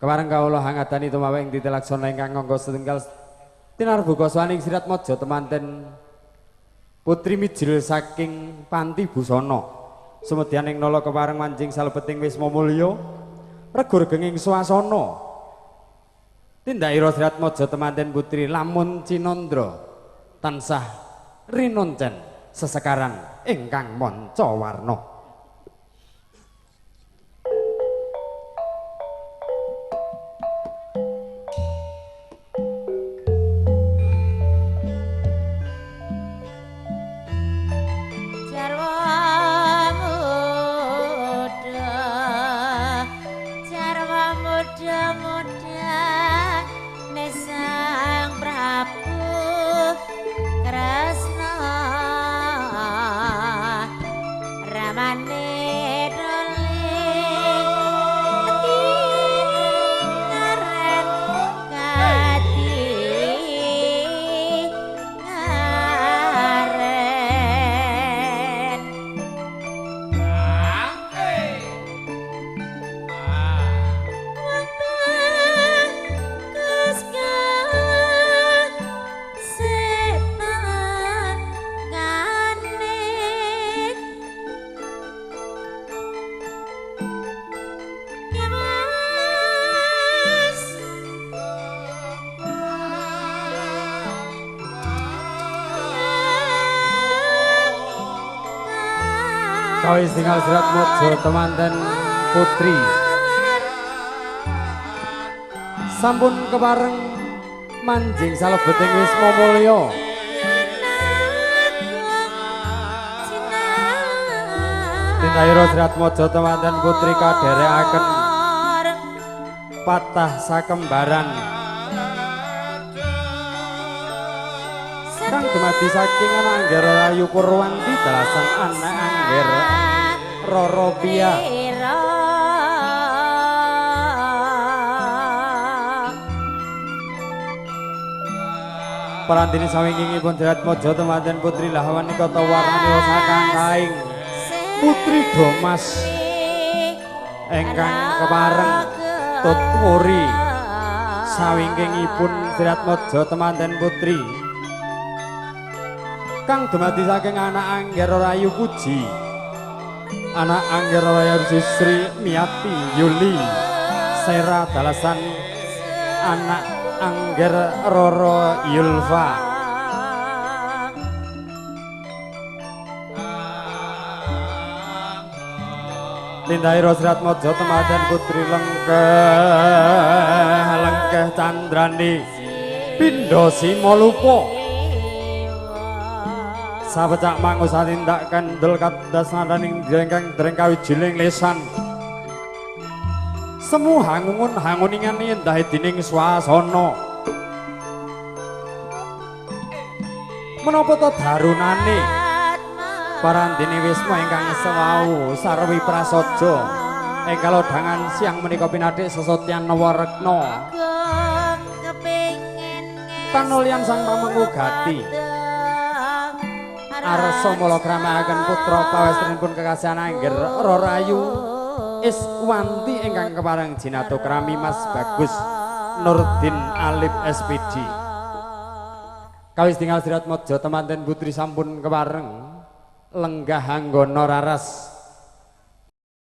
Kepareng kawula hangadani tumawa ing titi laksana ingkang angga setunggal tinarbuka swaning Sriatmaja temanten putri mijil saking Panti Busana. Sumedyan ing nala kepareng manjing salebeting wisma mulya regur genging swasana. Tindakira Sriatmaja temanten putri lamun cinandra tansah rinoncen sesekaran ingkang manca warna. Jarwa muda nesang Prabu Kresna ramane dole tingaren kati ngaren. Kawis tinggal Sriatmaja temanten putri sampun kepareng manjing salebeting wisma mulya. Tindakira Sriatmaja temanten putri kadherekaken patah sakembaran kang dumadi saking anak Angger Rayu Purwanti dalasan anak Angger Roro Pia. Parantini sawingkingipun Sriatmaja temanten putri Lahawani kata warnani sakangkaing putri Domas ingkang kepareng tutwuri sawingkingipun Sriatmaja temanten putri kang dumadi saking anak Angger Rayu Puji, anak Angger Rayu Sri Miati Yuli Sera dalasan anak Angger Roro Yulfa. Tindakira Sriatmaja temanten putri lengkeh lengkeh candrani pindha simalupa sapecak mangusa tindak kendel kados nadaning ingkang dereng kawijiling lesan. Semu hangungun hanguningan endah dening swasana. Menapa ta darunane parandene wisma ingkang sewau sarwi prasaja ing kalodhangan siang menika pinathik sesotyan nawarekna panulyan sang pamengku gati arsa mula kramakaken putra pawestrinipun kekasihan Angger Rarayu Iswanti ingkang kepareng jinato krami Mas Bagus Nurdin Alif SPD. Kawis tinggal Sriatmaja temanten putri sampun kepareng lenggah anggana raras